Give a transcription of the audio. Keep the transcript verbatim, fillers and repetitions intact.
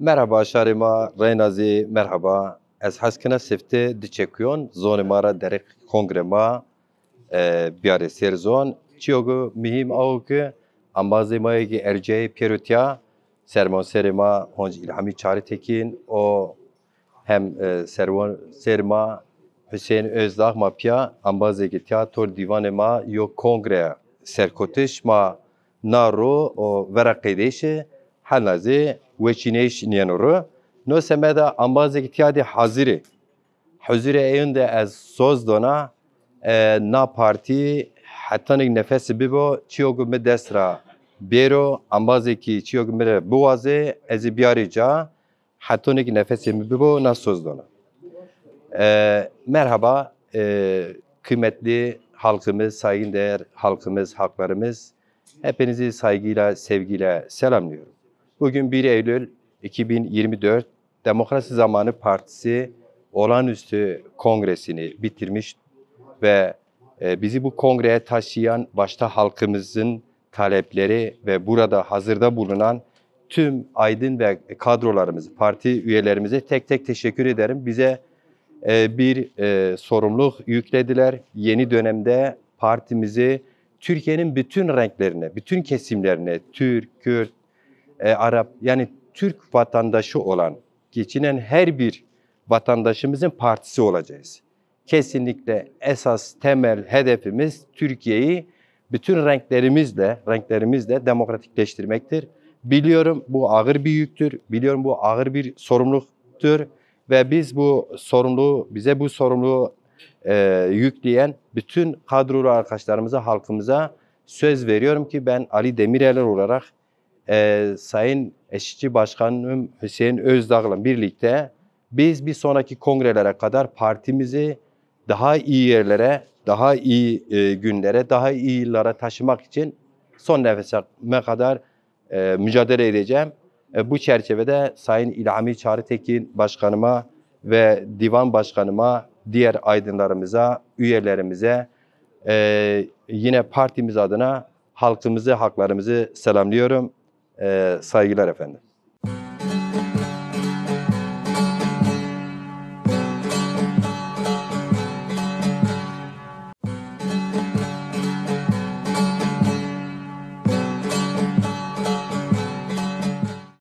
Merhaba şarê ma, reyna zî merhaba. Ez hes kena sifte di çekuyon zonê ma ra derek kongre ma, e, biyarê ser zon. Çiyo ku muhîm awo ki embazê ma yê ki ercayê pêro tiya, sermonserê ma Honc İlhami Çağrıtekin, o hem, e, sermonserê ma Hüseyin Özdağ ma piya embazê ki tiya tor dîvanê ma yo kongre serkotiş ma na ro o vera qeydeyşi, hena zî weçîneyş nîyeno ro. No semeda embazê ki tiya de hazirî. Huzurê eyun de ez soz dona, e, na partî hetanik nefesî bibo, çiyo ku mi dest ra bêro, embazê ki çiyo ku mi rê biwazê, ez ê biyarî ca, hetanik nefesê mi bibo, na soz dona. E, merhaba, e, kıymetli halkımız, saygıdeğer halkımız, haklarımız. Hepinizi saygıyla, sevgiyle selamlıyorum. Bugün bir Eylül iki bin yirmi dört, Demokrasi Zamanı Partisi olağanüstü kongresini bitirmiş ve, e, bizi bu kongreye taşıyan başta halkımızın talepleri ve burada hazırda bulunan tüm aydın ve kadrolarımız, parti üyelerimize tek tek teşekkür ederim. Bize, e, bir, e, sorumluluk yüklediler. Yeni dönemde partimizi Türkiye'nin bütün renklerine, bütün kesimlerine, Türk, Kürt, e, Arap, yani Türk vatandaşı olan, geçinen her bir vatandaşımızın partisi olacağız. Kesinlikle esas temel hedefimiz Türkiye'yi bütün renklerimizle, renklerimizle demokratikleştirmektir. Biliyorum bu ağır bir yüktür, biliyorum bu ağır bir sorumluluktur ve biz bu sorumluluğu, bize bu sorumluluğu, e, yükleyen bütün kadrolu arkadaşlarımıza, halkımıza söz veriyorum ki ben Ali Demirel olarak, e, Sayın Eşitçi Başkanım Hüseyin Özdağ'la birlikte biz bir sonraki kongrelere kadar partimizi daha iyi yerlere, daha iyi, e, günlere, daha iyi yıllara taşımak için son nefesime kadar, e, mücadele edeceğim. E, bu çerçevede Sayın İlhami Çağrıtekin Başkanıma ve Divan Başkanıma, diğer aydınlarımıza, üyelerimize, e, yine partimiz adına halkımızı, haklarımızı selamlıyorum. E, saygılar efendim.